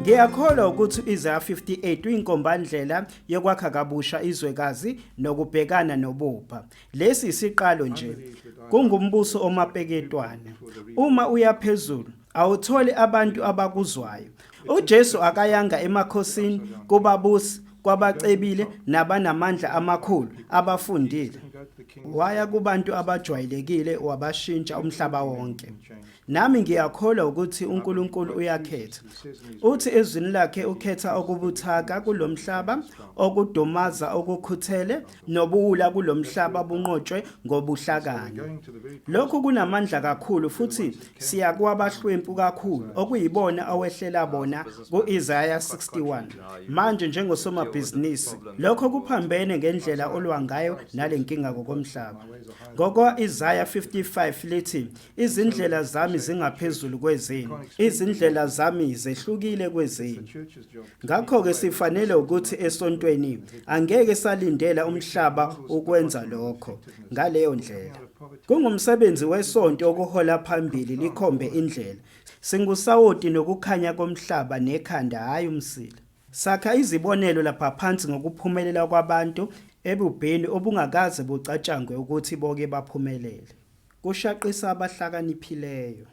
Ngiyakholwa ukuthi u-Isaya 58 uyinkombandlela yokwakha kabusha izwekazi nokubhekana nobubha. Lesi isiqalo nje. Kungumbuso omapeketwane. Uma uya phezulu, awutholi abantu abakuzwayo. UJesu akayanga emakhosini, kubabusi, kwabacebile nabanamandla amakhulu abafundile. Waya kubantu abajwayelekile wabashintsha umhlaba wonke. Nami ngiyakholwa ukuthi uNkulunkulu uyakhetha. Uthi ezwini lakhe ukhetha okubuthaka kulomhlaba, okudumaza okukhuthele, nobuwula kulomhlaba bunqotshwe ngobuhlakani. Lokhu kunamandla kakhulu futhi siya kwabahlwempu kakhulu okuyibona owehlela bona ku-Isaya 61. Manje njengosomabhizinisi, lokho kuphambene ngendlela olwa ngayo nale nkinga ngokomhlaba. Ngokwa-Isaya 55 lithi, Izindlela zami zingaphezulu kwezenu, izindlela zami zehlukile kwezenu. Ngakho-ke sifanele ukuthi esontweni angeke salindela umhlaba ukwenza lokho ngaleyo ndlela. Kungumsebenzi wesonto ukuhola phambili likhombe indlela. Singusawoti nokukhanya komhlaba nekhanda hhayi umsila. Sakha izibonelo lapha phansi ngokuphumelela kwabantu ebubheni obungakaze bucatshangwe ukuthi boke baphumelele. Kushaqisa abahlakaniphileyo.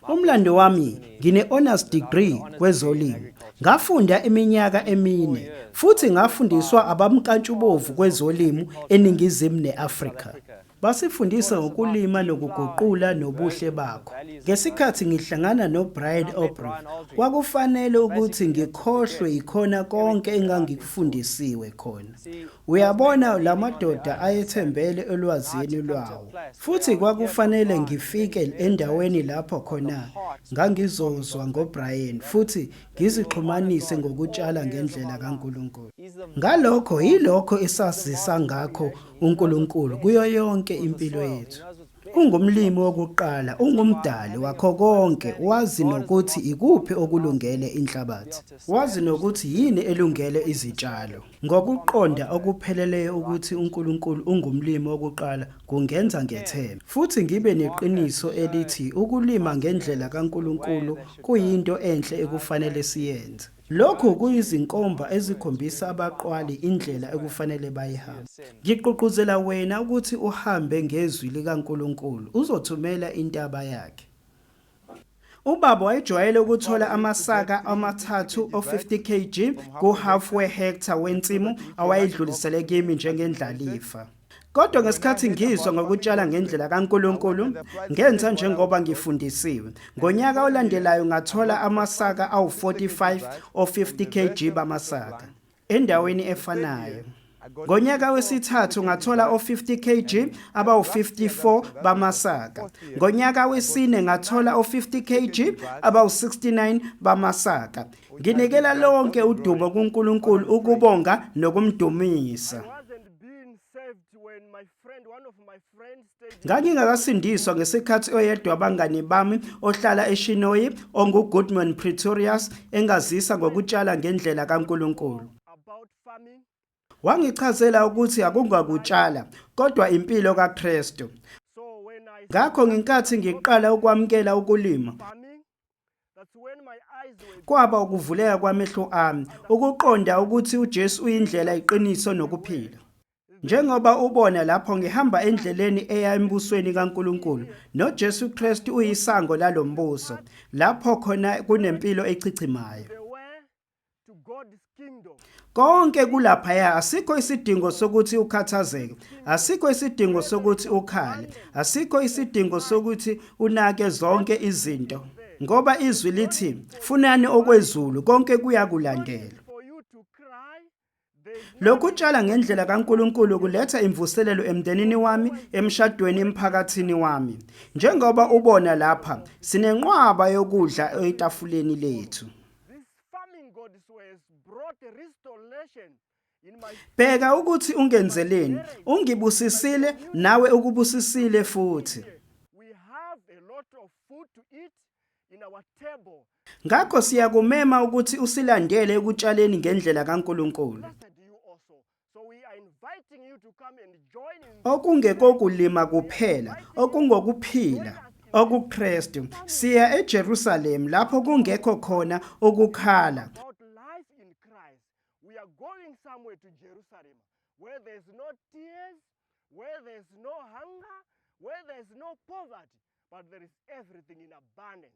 Umlando wami ngine-honors degree kwezolimo. Ngafunda iminyaka emine futhi ngafundiswa abamkantshubovu kwezolimo eNingizimu ne-Afrika. Basifundisa ngokulima nokuguqula nobuhle bakho. Ngesikhathi ngihlangana noBrian Aubrey, kwakufanele ukuthi ngikhohlwe yikhona konke engangikufundisiwe khona. Uyabona, la madoda ayethembele olwazini lwawo. Futhi kwakufanele ngifike endaweni lapho khona ngangizozwa ngoBrian futhi ngizixhumanise ngokutshala ngendlela kaNkulunkulu. Ngalokho yilokho esazisa ngakho uNkulunkulu kuyo yonke impilo yethu. Ungumlimi wokuqala, ungumdali wakho konke, wazi nokuthi ikuphi okulungele inhlabathi. Wazi nokuthi yini elungele izitshalo. Ngokuqonda okupheleleyo ukuthi uNkulunkulu ungumlimi wokuqala kungenza ngethembe futhi ngibe neqiniso elithi ukulima ngendlela kaNkulunkulu kuyinto enhle ekufanele siyenze. Lokhu kuyizinkomba ezikhombisa abaqwali indlela ekufanele bayihambe. Ngigqugquzela wena ukuthi uhambe ngezwi likaNkulunkulu, uzothumela intaba yakhe. Ubaba wayejwayele ukuthola amasaka amathathu o-50 kg kuhafu wehektha wensimu awayedlulisele kimi njengendlalifa. Kodwa ngesikhathi ngizwa ngokutshala ngendlela kaNkulunkulu, ngenza njengoba ngifundisiwe. Ngonyaka olandelayo ngathola amasaka awu-45 o-50 kg bamasaka. Endaweni efanayo, ngonyaka wesithathu ngathola o-50 kg abawu-54 bamasaka. Ngonyaka wesine ngathola o-50 kg abawu-69 bamasaka. Nginikela lonke udumo kuNkulunkulu ukubonga nokumdumisa. Ngangingakasindiswa ngesikhathi oyedwa wabangani bami ohlala eShinoyi onguGoodman Pretorius engazisa ngokutshala ngendlela kaNkulunkulu. Wangichazela ukuthi akungakutshala kodwa impilo kaKristu. Ngakho ngenkathi ngiqala ukwamukela ukulima, kwaba ukuvuleka kwamehlo ami ukuqonda ukuthi uJesu uyindlela, iqiniso nokuphila. Njengoba ubona lapho ngihamba endleleni eya embusweni kaNkulunkulu, noJesu Kristu uyisango lalombuso, lapho khona kunempilo echichimayo. Konke kulaphaya, asikho isidingo sokuthi ukhathazeke, asikho isidingo sokuthi ukhale, asikho isidingo sokuthi unake zonke izinto, ngoba izwi lithi, funani okwezulu, konke kuyakulandela. Lokhu tshala ngendlela kaNkulunkulu kuletha imvuselelo emndenini wami, emshadweni, emphakathini wami. Njengoba ubona lapha, sinenqwaba yokudla etafuleni lethu. Bheka ukuthi ungenzeleni, ungibusisile nawe ukubusisile futhi. Ngakho siyakumema ukuthi usilandele ekutshaleni ngendlela kaNkulunkulu. Okungekokulima kuphela, okungokuphila. okuKristu. Siya eJerusalem lapho kungekho khona ukukhala. We are going somewhere to Jerusalem where there's no tears, where there's no hunger, where there's no poverty, but there is everything in abundance.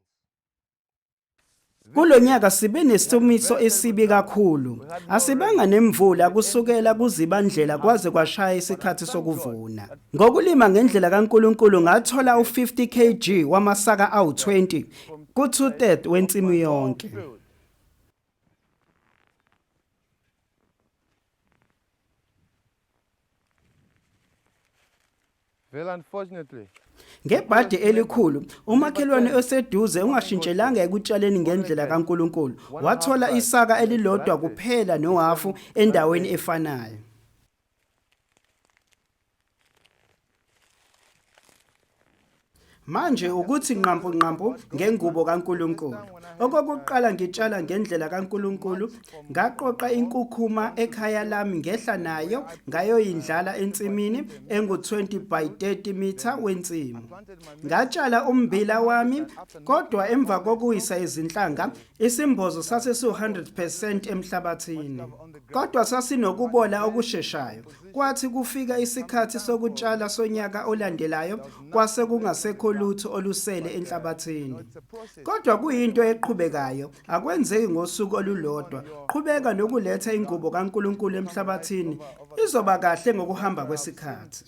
Kulo nyaka sibe nesomiso esibi kakhulu. Asibanga nemvula kusukela kuZibandlela kwaze kwashaya isikhathi sokuvuna. Ngokulima ngendlela kaNkulunkulu ngathola u-50 kg wamasaka awu-20 ku-two-third wensimu yonke. Well, unfortunately, Ngebhadi elikhulu, umakhelwane oseduze ungashintshelanga ekutshaleni ngendlela kaNkulunkulu, wathola isaka elilodwa kuphela nohafu endaweni efanayo. Manje ukuthi nqampu nqampu ngengubo kaNkulunkulu. Okokuqala ngitshala ngendlela kaNkulunkulu, ngaqoqa inkukhuma ekhaya lami ngehla nayo ngayoyindlala ensimini engu-20 by 30 meter wensimu. Ngatshala ummbila wami kodwa emva kokuwisa izinhlanga Isimbozo sase siwu-100% emhlabathini, kodwa sasinokubola okusheshayo. Kwathi kufika isikhathi sokutshala sonyaka olandelayo, kwase kungasekho lutho olusele enhlabathini. Kodwa kuyinto eqhubekayo, akwenzeki ngosuku olulodwa. Qhubeka nokuletha ingubo kaNkulunkulu emhlabathini, izoba kahle ngokuhamba kwesikhathi.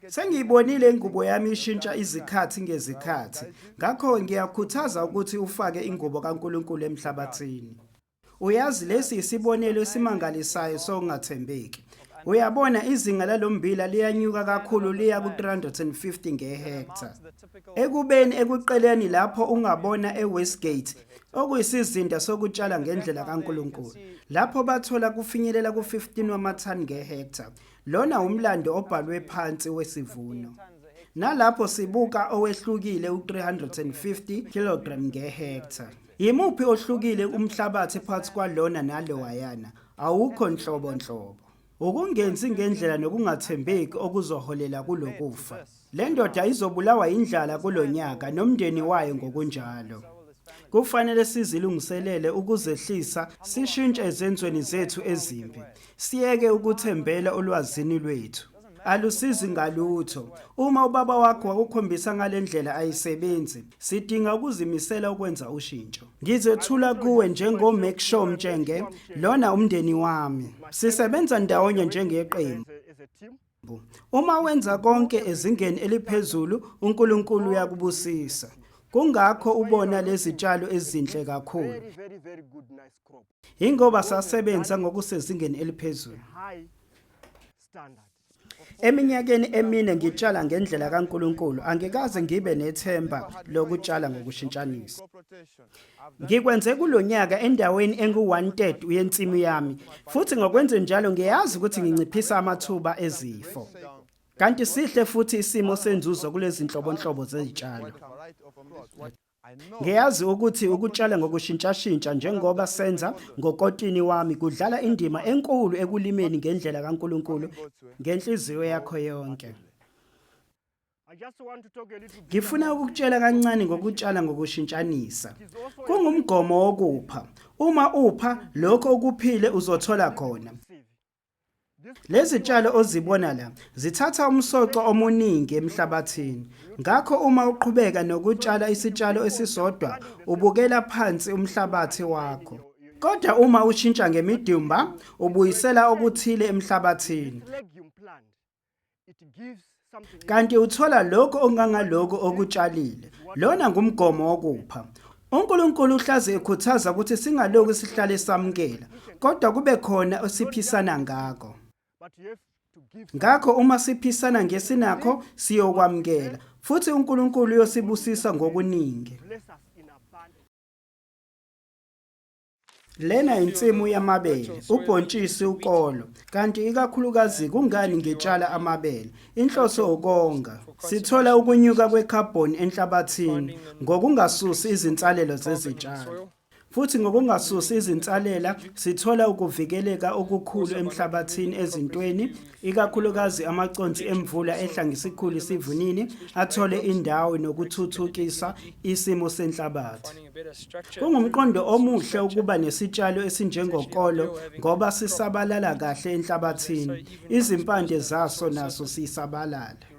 Sengiyibonile ingubo yami ishintsha izikhathi ngezikhathi, ngakho ngiyakhuthaza ukuthi ufake ingubo kaNkulunkulu emhlabathini. Uyazi lesi isibonelo esimangalisayo sokungathembeki. Uyabona izinga lalombila liyanyuka kakhulu liya ku-350 ngehektha. Ekubeni ekuqeleni lapho ungabona eWestgate okuyisizinda sokutshala ngendlela kaNkulunkulu lapho bathola kufinyelela ku-15 wamathani ngehektha. Lona umlando obhalwe phansi wesivuno. Nalapho sibuka owehlukile u-350 kg ngehektha. Yimuphi ohlukile umhlabathi phakathi kwalona nalowayana? Awukho nhlobo nhlobo. Ukungenzi ngendlela nokungathembeki okuzoholela kulokufa. Le ndoda izobulawa yindlala kulo nyaka nomndeni wayo ngokunjalo. Kufanele sizilungiselele ukuzehlisa sishintshe ezenzweni zethu ezimbi, siyeke ukuthembela olwazini lwethu. Alusizi ngalutho. Uma ubaba wakho wakukhombisa ngale ndlela ayisebenzi, sidinga ukuzimisela ukwenza ushintsho. Ngizethula kuwe njengo-Make Sure Mtshenge, lona umndeni wami. Sisebenza ndawonye njengeqembu. Uma wenza konke ezingeni eliphezulu, uNkulunkulu uyakubusisa. Kungakho ubona lezitshalo ezinhle kakhulu. Ingoba sasebenza ngokusezingeni eliphezulu. Eminyakeni emine ngitshala ngendlela kaNkulunkulu, angikaze ngibe nethemba lokutshala ngokushintshanisa. Ngikwenze kulo nyaka endaweni engu-one-third yensimu yami futhi ngokwenze njalo ngiyazi ukuthi nginciphisa amathuba ezifo. Kanti sihle futhi isimo senzuzo kulezi nhlobonhlobo zezitshalo. Ngiyazi ukuthi ukutshala ngokushintshashintsha njengoba senza ngokotini wami kudlala indima enkulu ekulimeni ngendlela kaNkulunkulu ngenhliziyo yakho yonke. Ngifuna ukukutshela kancane ngokutshala ngokushintshanisa. Kungumgomo wokupha. Uma upha lokho okuphile uzothola khona. Lezi tshalo ozibona la zithatha umsoco omuningi emhlabathini. Ngakho uma uqhubeka nokutshala isitshalo esisodwa ubukela phansi umhlabathi wakho. Kodwa uma ushintsha ngemidumba ubuyisela okuthile emhlabathini. Kanti uthola lokho okungangaloko okutshalile. Lona ngumgomo wokupha. UNkulunkulu uhlaze ekhuthaza ukuthi singaloku sihlale samukela, kodwa kube khona osiphisana ngako. Ngakho uma siphisana ngesinakho siyokwamukela, futhi uNkulunkulu uyosibusisa ngokuningi. Lena insimu yamabele, ubhontshisi ukolo, kanti ikakhulukazi kungani ngitshala amabele? Inhloso ukonga. Sithola ukunyuka kwekhabhoni enhlabathini ngokungasusi izinsalelo zezitshalo. Futhi ngokungasusi izinsalela sithola ukuvikeleka okukhulu emhlabathini ezintweni, ikakhulukazi amaconsi emvula ehla ngesikhulu isivinini athole indawo nokuthuthukisa isimo senhlabathi. Kungumqondo omuhle ukuba nesitshalo esinjengokolo ngoba sisabalala kahle enhlabathini, izimpande zaso nazo sisabalala.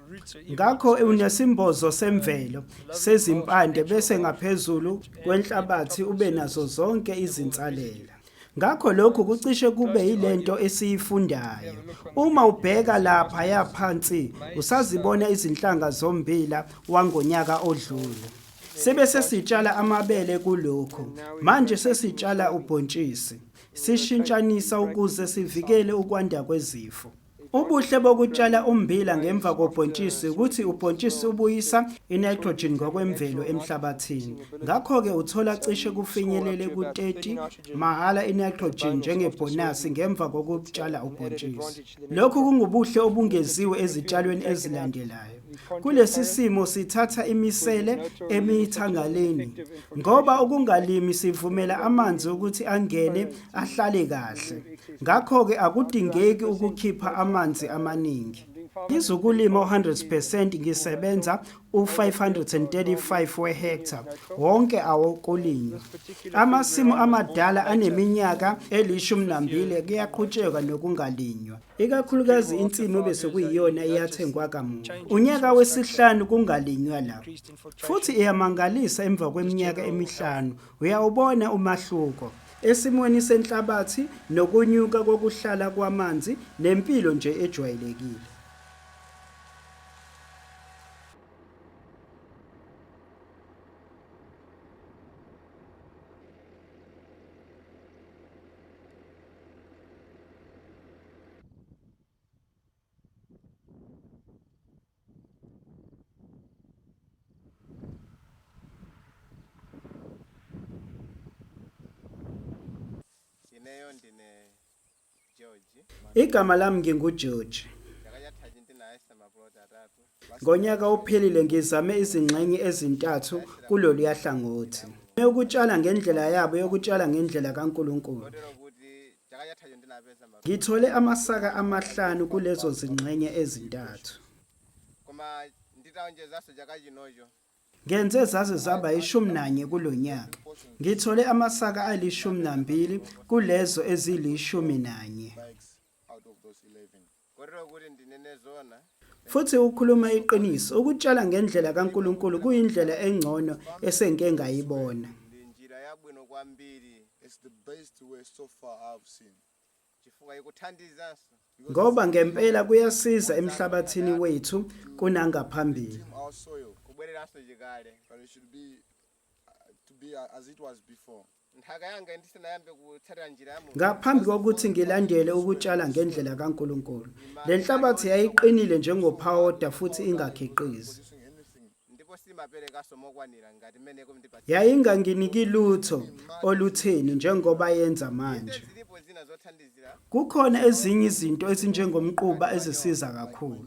Ngakho unesimbozo semvelo sezimpande bese ngaphezulu kwenhlabathi ube nazo zonke izinsalela. Ngakho lokhu kucishe kube yilento esiyifundayo. Uma ubheka laphaya phansi usazibona izinhlanga zommbila wangonyaka odlule. Sibe sesitshala amabele kulokhu. Manje sesitshala ubhontshisi. Sishintshanisa ukuze sivikele ukwanda kwezifo. Ubuhle bokutshala ummbila ngemva kobhontshisi ukuthi ubhontshisi ubuyisa i-nitrogen ngokwemvelo emhlabathini. Ngakho-ke uthola cishe kufinyelele ku-30 mahhala i-nitrogen njengebhonasi ngemva kokutshala ubhontshisi. Lokhu kungubuhle obungeziwe ezitshalweni ezilandelayo. Kulesi simo sithatha imisele emithangaleni ngoba ukungalimi sivumela amanzi ukuthi angene ahlale kahle. Ngakho-ke akudingeki ukukhipha amanzi amaningi. Ngizukulima u-100% ngisebenza u-535 wehektha wonke awokulinywa. Amasimu amadala aneminyaka eli-12 kuyaqhutshekwa nokungalinywa, ikakhulukazi insimu ebesekuyiyona eyathengwa kamuva. Unyaka wesihlanu kungalinywa la. Futhi iyamangalisa emva kweminyaka emihlanu uyawubona umahluko esimweni senhlabathi nokunyuka kokuhlala kwamanzi nempilo nje ejwayelekile. Ineyo ndine George. Igama lami nginguGeorge. Chaka chathachi ndinayesa maploti atatu. Ngonyaka ophelile ngizame izingxenye ezintathu kuloluya hlangothi. Yokutshala ngendlela yabo yokutshala ngendlela kaNkulunkulu. Kotero kuti chaka chathacho ndinapeza maploti. Ngithole amasaka amahlanu kulezo zingxenye ezintathu. Koma nditaonjezanso chaka chinocho Ngenze zaze zaba 11 kulo nyaka. Ngithole amasaka ali-12 kulezo ezili-11. Bags out of those 11. Kotero kuti ndinene zona Futhi ukukhuluma iqiniso, ukutshala ngendlela kaNkulunkulu kuyindlela engcono esengike ngayibona. Ndi njira yabwino kwambiri. It's the best way so far I've seen. Chifukwa ikuthandizanso Ngoba ngempela kuyasiza emhlabathini wethu kunangaphambili. Redeem our soil, kubwereranso chikale. But it should be to be as it was before. Nthaka yanga ndisanayambe kutsatira njira ya Mulungu. Ngaphambi kokuthi ngilandele ukutshala ngendlela kaNkulunkulu, le nhlabathi yayiqinile njengophawuda futhi ingakhiqizi. Producing anything. Ndipo simaperekanso mokwanira ngati mmene kumndipatsa. Yayinganginiki lutho olutheni njengoba yenza manje. Zilipo zina zothandizira. Kukhona ezinye izinto ezinjengomquba ezisiza kakhulu.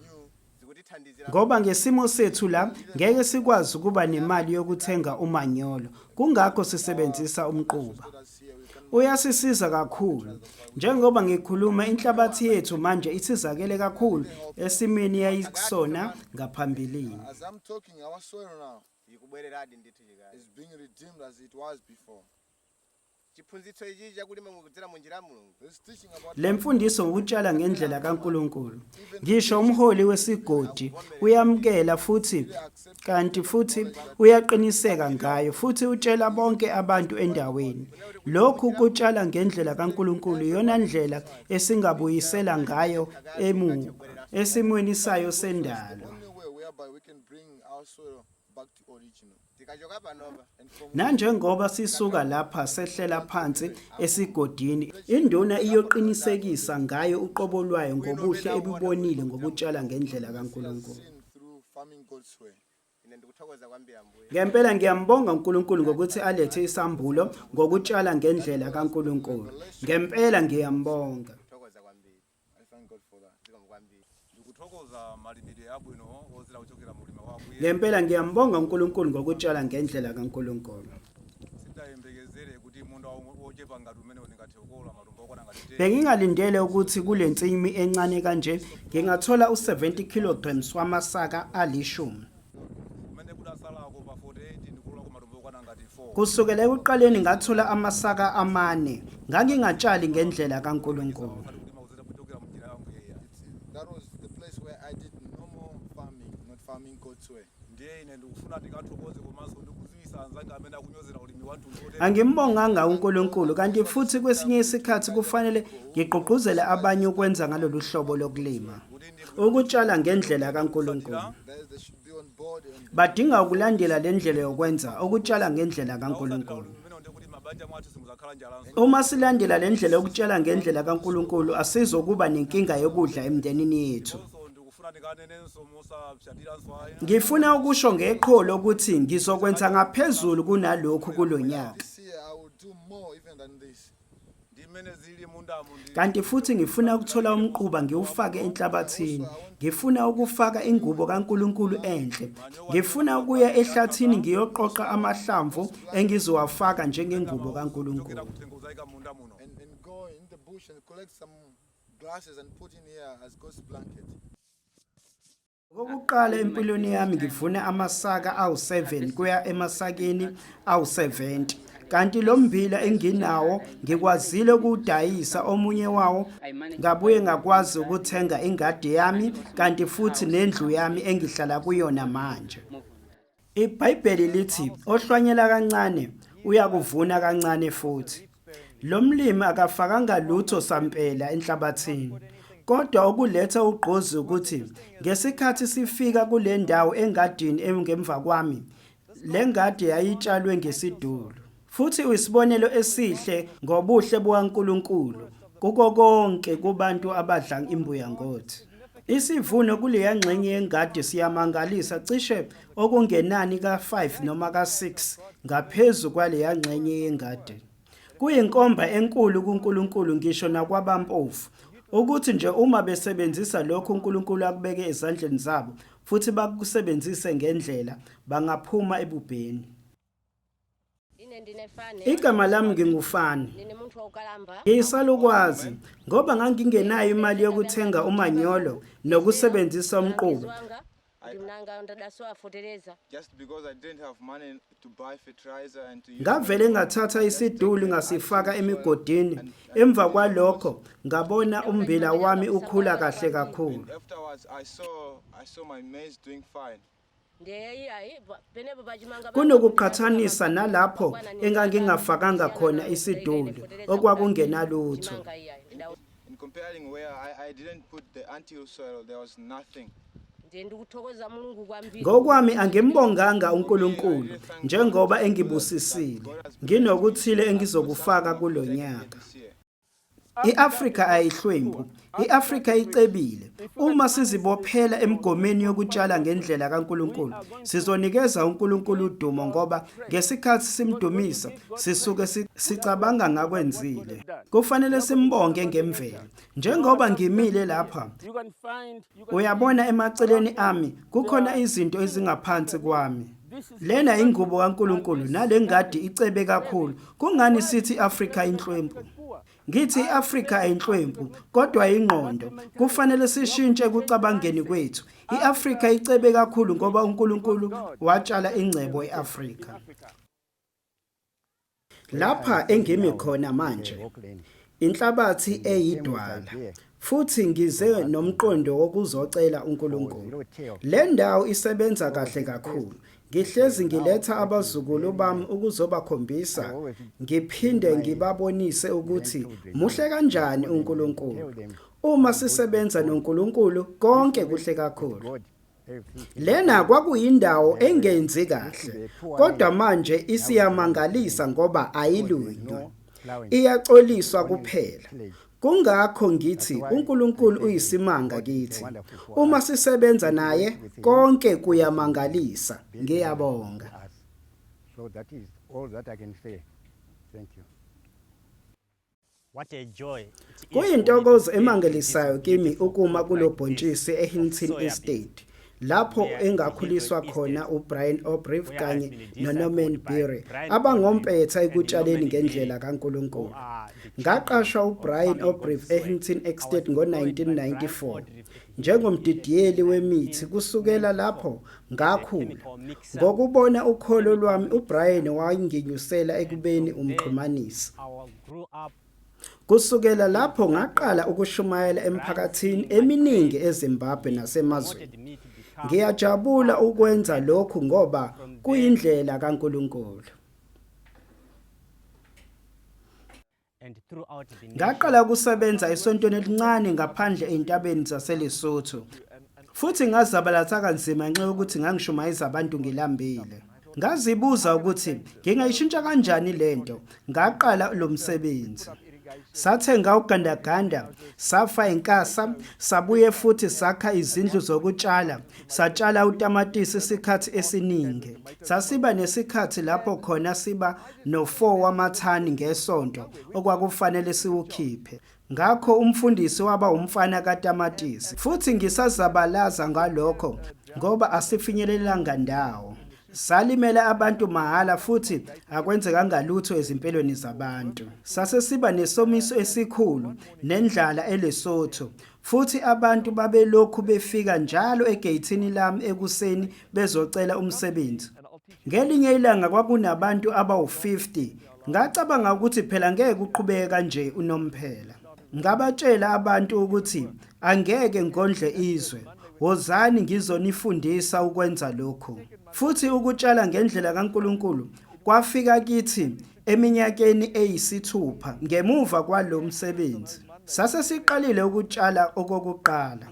Zikutithandizira. Ngoba ngesimo sethu la ngeke sikwazi ukuba nemali yokuthenga umanyolo, kungakho sisebenzisa umquba. Us here, we can Uyasisiza kakhulu. Njengoba ngikhuluma inhlabathi yethu manje isizakele kakhulu esimeni yayikusona ngaphambilini. As I'm talking, our soil now Ikubwereradi ndithu chikale. is being redeemed as it was before. Chiphunzitso ichi chakulima kudzera mu njira ya Mulungu. This teaching about Le mfundiso ngokutshala ngendlela kaNkulunkulu. Ngisho umholi wesigodi uyamukela futhi kanti futhi uyaqiniseka ngayo futhi utshela bonke abantu endaweni. Lokhu kutshala ngendlela kaNkulunkulu iyona ndlela esingabuyisela ngayo emuva esimweni sayo sendalo. Only way whereby we can bring our soil back to original. Tikachoka panopa And from Nanjengoba sisuka lapha sehlela phansi esigodini, induna iyoqinisekisa ngayo uqobo lwayo ngobuhle ebubonile ngokutshala ngendlela kaNkulunkulu. seen through farming God's way. Ine ndikuthokoza kwambiri Ambuye. Ngempela ngiyambonga uNkulunkulu ngokuthi alethe isambulo ngokutshala ngendlela kaNkulunkulu. Ngempela ngiyambonga. Thokoza kwambiri. I thank God for that. Zikomo kwambiri. Ndikuthokoza malimidwe abwino ozira kuchokera mulima wabwiye. Ngempela ngiyambonga uNkulunkulu ngokutshala ngendlela kaNkulunkulu. Sitayembekezere kuti munda. ochepa ngati umenewo ndingathe kukolola matumba okwana ngati 10. Bengingalindele ukuthi kule nsimi encane kanje ngingathola u-70 kg wamasaka alishumi. Kumene kudasalako pa 48 ndikulolako matumba okwana ngati 4. Kusukela ekuqaleni ngathola amasaka amane. Ngangingatshali ngendlela kaNkulunkulu. Osati kulima kudzera kuchokera mnjira ya Ambuye. That was the place where I did normal farming, not farming God's way. Ndiye ine ndikufuna ndikathokoze komanso ndikudziwitsa anzanga amene akunyozera ulimi wa mtundu otere. Angimbonganga uNkulunkulu kanti futhi kwesinye isikhathi kufanele ngigqugquzele abanye ukwenza ngalolu hlobo lokulima. Ukutshala ngendlela kaNkulunkulu. They should be on board and Badinga ukulandela le ndlela yokwenza ukutshala ngendlela Ausatira kaNkulunkulu. ulimi umenewo ndikuti mabanja mwathu simuzakhala njalanso. Uma silandela le ndlela yokutshala ngendlela kaNkulunkulu asizokuba nenkinga yokudla emndenini yethu. Ndiponso ndikufuna ndikanenenso mosapsatiranso ayi. Ngifuna ukusho ngeqholo ukuthi ngizokwenza ngaphezulu kunalokhu kulonyaka. This year I will do more even than this. Ndi mmene zili mundamu ndi Kanti futhi ngifuna ukuthola umquba ngiwufake enhlabathini. Ngifuna ukufaka ingubo kaNkulunkulu enhle. Ngifuna ukuya ehlathini ngiyoqoqa amahlamvu engizowafaka njengengubo kaNkulunkulu. kuchokera kuthengo kuzayika munda muno. And go in the bush and collect some grasses and put in here as God's blanket. Okokuqala empilweni yami ngivuna amasaka awu-7 kuya emasakeni awu-70. Kanti lo mmbila enginawo ngikwazile ukuwudayisa omunye wawo ngabuye ngakwazi ukuthenga ingadi yami kanti futhi nendlu yami engihlala kuyona manje. IBhayibheli lithi ohlwanyela kancane uyakuvuna kancane futhi. Lo mlimi akafakanga lutho sampela enhlabathini. Kodwa okuletha ugqozi ukuthi ngesikhathi sifika kule ndawo engadini engemva kwami, le ngadi yayitshalwe ngesidulu. Futhi uyisibonelo esihle ngobuhle bukaNkulunkulu kuko konke kubantu abadla imbuya ngothi. Isivuno kuleya ngxenye yengadi siyamangalisa cishe okungenani ka-5 noma ka-6 ngaphezu kwaleya ngxenye yengadi. Kuyinkomba enkulu kuNkulunkulu ngisho nakwabampofu ukuthi nje uma besebenzisa lokho uNkulunkulu akubeke ezandleni zabo futhi bakusebenzise ngendlela bangaphuma ebubheni. Ine ndine Fane. Igama lami nginguFani. Ndine munthu wokalamba. Ngiyisalukwazi ngoba ngangingenayo imali yokuthenga umanyolo nokusebenzisa umquba. Ndimnanga ndadasowa fetereza. Just because I didn't have money to buy fertilizer and to use Ngavele ngathatha isiduli ngasifaka emigodini. Emva kwalokho ngabona ummbila wami ukhula kahle kakhulu. And afterwards I saw my maize doing fine. Ndiye iyayi penepo pachimanga. Kunokuqhathanisa nalapho engangingafakanga khona isiduli okwakungenalutho. In comparing where I didn't put the anti soil, there was nothing. Ndiye ndikuthokoza Mulungu kwambiri. Ngokwami angimbonganga uNkulunkulu njengoba engibusisile. Nginokuthile engizokufaka kulonyaka. This year. iAfrika ayihlwempu, iAfrika icebile. Uma sizibophela emgomeni yokutshala ngendlela kaNkulunkulu, sizonikeza uNkulunkulu udumo ngoba ngesikhathi simdumisa sisuke sicabanga ngakwenzile. Kufanele simbonge ngemvelo. Njengoba ngimile lapha, You can find you can uyabona emaceleni ami kukhona izinto ezingaphansi kwami. Lena ingubo kaNkulunkulu nale ngadi icebe kakhulu. Kungani sithi iAfrika inhlwempu? Ngithi iAfrika ayinhlwempu kodwa ingqondo. Kufanele sishintshe ekucabangeni kwethu. IAfrika icebe kakhulu ngoba uNkulunkulu watshala ingcebo eAfrika. Lapha engimi khona manje inhlabathi eyidwala futhi ngize nomqondo wokuzocela uNkulunkulu. Le ndawo isebenza kahle kakhulu. Ngihlezi ngiletha abazukulu bami ukuzobakhombisa ngiphinde ngibabonise ukuthi muhle kanjani uNkulunkulu. Uma sisebenza noNkulunkulu konke kuhle kakhulu. Lena kwakuyindawo engenzi kahle, kodwa manje isiyamangalisa ngoba ayilunywa. Iyacoliswa kuphela. Kungakho ngithi uNkulunkulu uyisimanga kithi. Uma sisebenza naye konke kuyamangalisa. Ngiyabonga. So that is all that I can say. Thank you. What a joy it is for me to Kuyintokozo stand in emangalisayo this kimi beautiful ukuma plot like this kulobhontshisi of eHinton soya beans. Estate. lapho where in engakhuliswa Hillsborough khona Estate, uBrian Obrief where I've kanye been noNorman discipled by Beere Brian abangompetha Obrief and ekutshaleni Norman ngendlela Beere, who kaNkulunkulu. are the Ngaqashwa champions of uBrian farming Obrief God's way. eHinton I was Estate employed by Brian ngo-1994 Oldrief at Hinton njengomdidiyeli Estate wemithi. in Kusukela 1994 lapho as a ngakhula. chemical mixer. Ngokubona ukholo Chemical lwami mixer. uBrian wanginyusela And ekubeni from there, umxhumanisi. I grew up Kusukela in lapho ngaqala disciple. ukushumayela Brian emphakathini seeing my eminingi faith, eZimbabwe he nasemazweni. promoted me to become Ngiyajabula farm ukwenza director. lokhu ngoba From there, kuyindlela kaNkulunkulu. and throughout the nation, Ngaqala ukusebenza esontweni elincane ngaphandle ezintabeni zaseLesotho. Futhi ngazabalatha kanzima ngenxa yokuthi ngangishumayeza abantu ngilambile. Ngazibuza ukuthi ngingayishintsha kanjani lento. Ngaqala lo msebenzi. Sathenga ugandaganda, safa inkasa, sabuye futhi sakha izindlu zokutshala, satshala utamatisi isikhathi esiningi. Sasiba nesikhathi lapho khona siba no-4 wamathani ngesonto okwakufanele siwukhiphe. Ngakho umfundisi waba umfana katamatisi futhi ngisazabalaza ngalokho ngoba asifinyelelanga ndawo. Salimela abantu mahhala futhi akwenzekanga lutho ezimpilweni zabantu. Sase siba nesomiso esikhulu nendlala eLesotho futhi abantu babelokhu befika njalo egeyithini lami ekuseni bezocela umsebenzi. Ngelinye ilanga kwakunabantu abawu-50. Ngacabanga ukuthi phela ngeke kuqhubeke kanje unomphela. Ngabatshela abantu ukuthi angeke ngondle izwe. Wozani ngizonifundisa ukwenza lokhu. Futhi ukutshala ngendlela kaNkulunkulu kwafika kithi eminyakeni eyisithupha ngemuva kwalo msebenzi. Sase siqalile ukutshala okokuqala.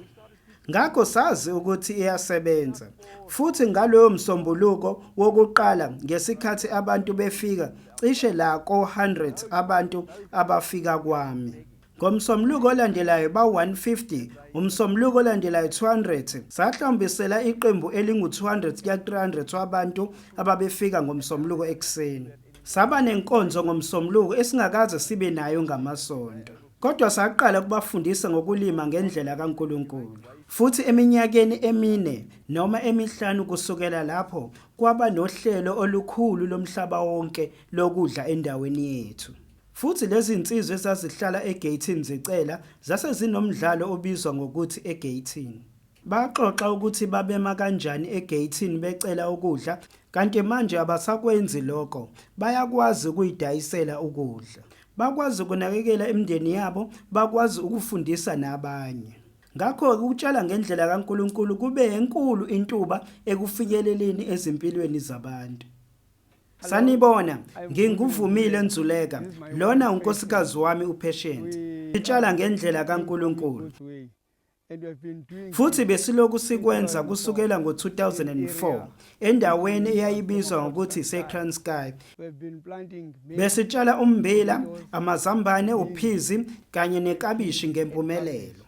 Ngakho sazi ukuthi iyasebenza. Futhi ngaloyo msombuluko wokuqala ngesikhathi abantu befika cishe la ko-100 abantu abafika kwami. Ngomsombuluko olandelayo ba-150, umsombuluko olandelayo 200. Sahlawumbisela iqembu elingu-200 kuya 300 wabantu ababefika ngomsombuluko ekuseni. Saba nenkonzo ngomsombuluko esingakaze sibe nayo ngamasonto. Kodwa saqala ukubafundisa ngokulima ngendlela kaNkulunkulu. Futhi eminyakeni emine noma emihlanu kusukela lapho kwaba nohlelo olukhulu lomhlaba wonke lokudla endaweni yethu. Futhi lezi zinsizwa ezazihlala egeyithini zicela zase zinomdlalo obizwa ngokuthi egeyithini. Baxoxa ukuthi babema kanjani egeyithini becela ukudla kanti manje abasakwenzi lokho bayakwazi ukuyidayisela ukudla. Bakwazi ukunakekela imindeni yabo, bakwazi ukufundisa nabanye. Ngakho-ke ukutshala ngendlela kaNkulunkulu kube enkulu intuba ekufinyeleleni ezimpilweni zabantu. Hello, Sanibona, I'm Vumile nginguVumile Nzuleka. Nzuleka. This is my Lona wife unkosikazi Patience. wami uPatient. We Sitshala are ngendlela planting farming kaNkulunkulu. God's way and we have been doing Futhi this besilokhu since sikwenza 2004 kusukela in ngo-2004 area which endaweni we are former eyayibizwa called ngokuthi Transkei. iseTranskei. We have been planting maize, Besitshala ummbila, tomatoes, amazambane, beans, uphizi kanye and nekabishi peas and cabbage ngempumelelo.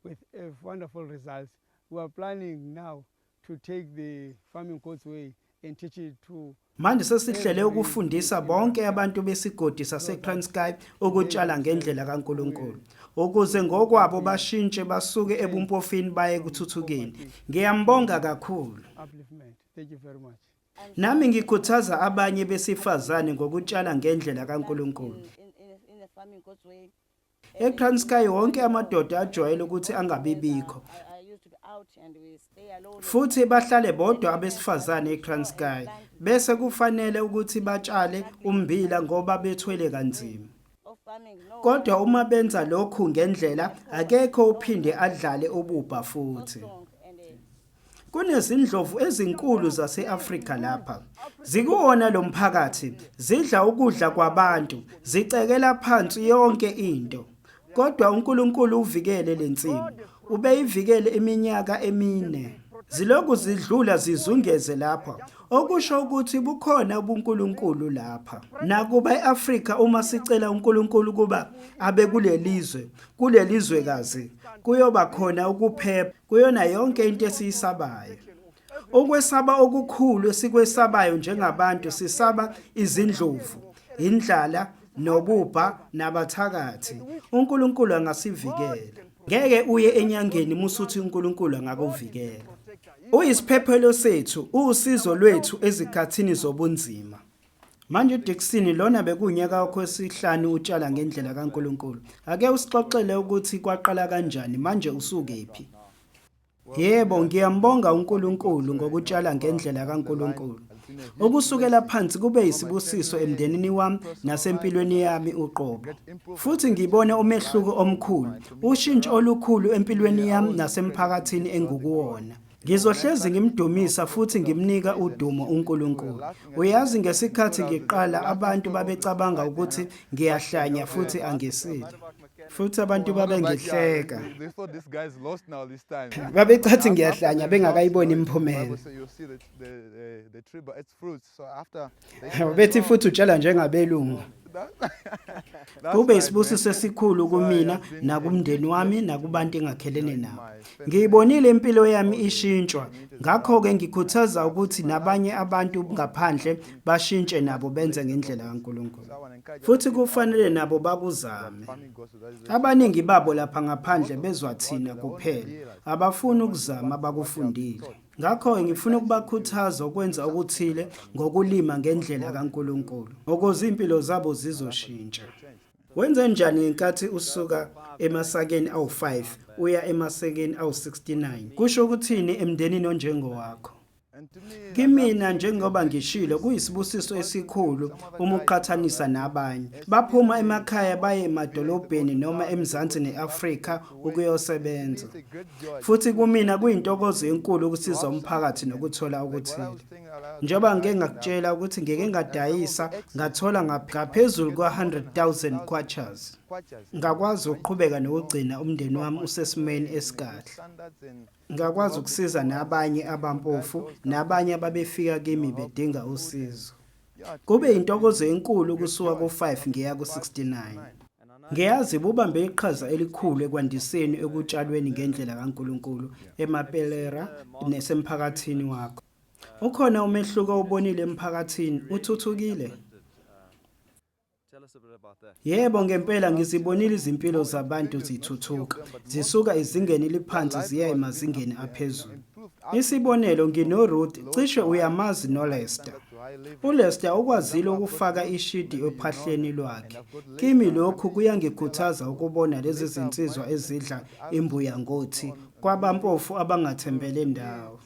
with wonderful results. We are planning now to take the farming God's way and teach it to Manje sesihlele every ukufundisa youth in bonke Transkei abantu besigodi so that saseTranskei they ukutshala themselves ngendlela will, kaNkulunkulu ukuze will ngokwabo be bashintshe basuke changed ebumpofini baye from ekuthuthukeni. poverty Ngiyambonga to kakhulu. upliftment. Thank you very much. Nami ngikhuthaza abanye besifazane ngokutshala ngendlela kaNkulunkulu. ETranskei wonke amadoda ajwayele ukuthi angabibikho futhi bahlale bodwa abesifazane eTranskei bese kufanele ukuthi batshale ummbila ngoba bethwele kanzima. Kodwa uma benza lokhu ngendlela akekho ophinde adlale ububha futhi. Kunezindlovu ezinkulu zase-Afrika lapha. Zikuwona lo mphakathi, zidla ukudla kwabantu, zicekela phansi yonke into. Kodwa uNkulunkulu uvikele le nsimu. Ubeyivikele iminyaka emine. Zilokhu zidlula zizungeze lapha, okusho ukuthi bukhona ubuNkulunkulu lapha. Nakuba e-Afrika uma sicela uNkulunkulu ukuba abe kulelizwe, kulelizwekazi, kuyoba khona ukuphepha kuyona yonke into esiyisabayo. Ukwesaba okukhulu esikwesabayo njengabantu sisaba izindlovu, indlala, nobubha nabathakathi. uNkulunkulu angasivikela. Ngeke uye enyangeni musuthi uNkulunkulu angakuvikela. Uyisiphephelo sethu, uwusizo lwethu ezikhathini zobunzima. Manje Dickson lona bekuwunyaka wakho wesihlanu utshala ngendlela kaNkulunkulu. Ake usixoxele ukuthi kwaqala kanjani manje usukephi? Yebo, ngiyambonga uNkulunkulu ngokutshala ngendlela kaNkulunkulu. Ukusukela phansi kube yisibusiso emndenini wami nasempilweni yami uqobo. Futhi ngibone umehluko omkhulu, ushintsho olukhulu empilweni yami nasemphakathini engikuwona. Ngizohlezi ngimdumisa futhi ngimnika udumo uNkulunkulu. Uyazi ngesikhathi ngiqala abantu babecabanga ukuthi ngiyahlanya futhi angisile. Futhi abantu babengihleka. Babecathi ngiyahlanya bengakayiboni imiphumela. Bethi futhi utshala njengabelungu. Kube isibusiso esikhulu kumina nakumndeni wami nakubantu engakhelene nabo. Ngiyibonile impilo yami ishintshwa, ngakho-ke ngikhuthaza ukuthi nabanye abantu ngaphandle bashintshe nabo benze ngendlela kaNkulunkulu. Futhi kufanele nabo bakuzame. Abaningi babo lapha ngaphandle bezwa thina kuphela, abafuni ukuzama abakufundile. Ngakho-ke ngifuna ukubakhuthaza ukwenza okuthile ngokulima ngendlela kaNkulunkulu, ukuze izimpilo zabo zizoshintsha. Wenze njani ngenkathi usuka emasakeni awu-5 uya emasakeni awu-69? Kusho ukuthini emndenini onjengowakho? Kimina njengoba ngishilo kuyisibusiso esikhulu uma uqhathanisa nabanye. Baphuma emakhaya baye emadolobheni noma eMzansi ne-Afrika ukuyosebenza. Futhi kumina kuyintokozo enkulu ukusiza umphakathi nokuthola okuthile. Njengoba ngike ngakutshela ukuthi ngike ngadayisa ngathola ngaphezulu kwa-100,000 kwachas. Ngakwazi ukuqhubeka nokugcina umndeni wami usesimweni esikahle. Ngakwazi ukusiza nabanye abampofu nabanye ababefika kimi bedinga usizo. Kube yintokozo enkulu ukusuka ku-5 ngiya ku-69. Ngiyazi bubambe iqhaza elikhulu ekwandiseni ekutshalweni ngendlela kaNkulunkulu eMapelera nesemphakathini wakho. Ukhona umehluko owubonile emphakathini, uthuthukile? Yebo ngempela ngizibonile izimpilo zabantu zithuthuka, zisuka ezingeni eliphansi ziya emazingeni aphezulu. Isibonelo nginoRuth, cishe uyamazi noLester. ULester ukwazile ukufaka ishidi ophahleni lwakhe. Kimi lokhu kuyangikhuthaza ukubona lezi zinsizwa ezidla imbuya ngothi kwabampofu abangathembele ndawo.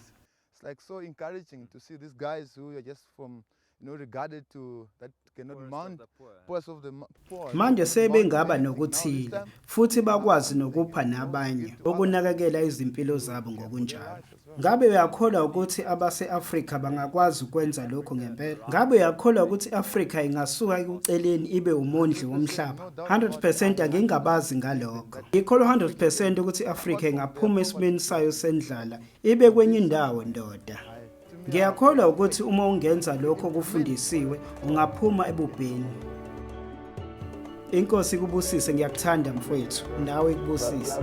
It's like so encouraging to see these guys who are just from, regarded to that cannot mount poorest of the poor. Manje sebengaba nokuthile futhi bakwazi nokupha nabanye ukunakekela izimpilo zabo ngokunjalo. Ngabe uyakholwa ukuthi abase-Afrika bangakwazi ukwenza lokhu ngempela? Ngabe uyakholwa ukuthi i-Afrika ingasuka ekuceleni ibe umondli womhlaba? 100% angingabazi ngalokho. Ngikholwa 100% ukuthi i-Afrika ingaphuma esimeni sayo sendlala ibe kwenye indawo ndoda. Ngiyakholwa ukuthi uma ungenza lokho okufundisiwe ungaphuma ebubheni. Inkosi ikubusise ngiyakuthanda mfowethu nawe ikubusise.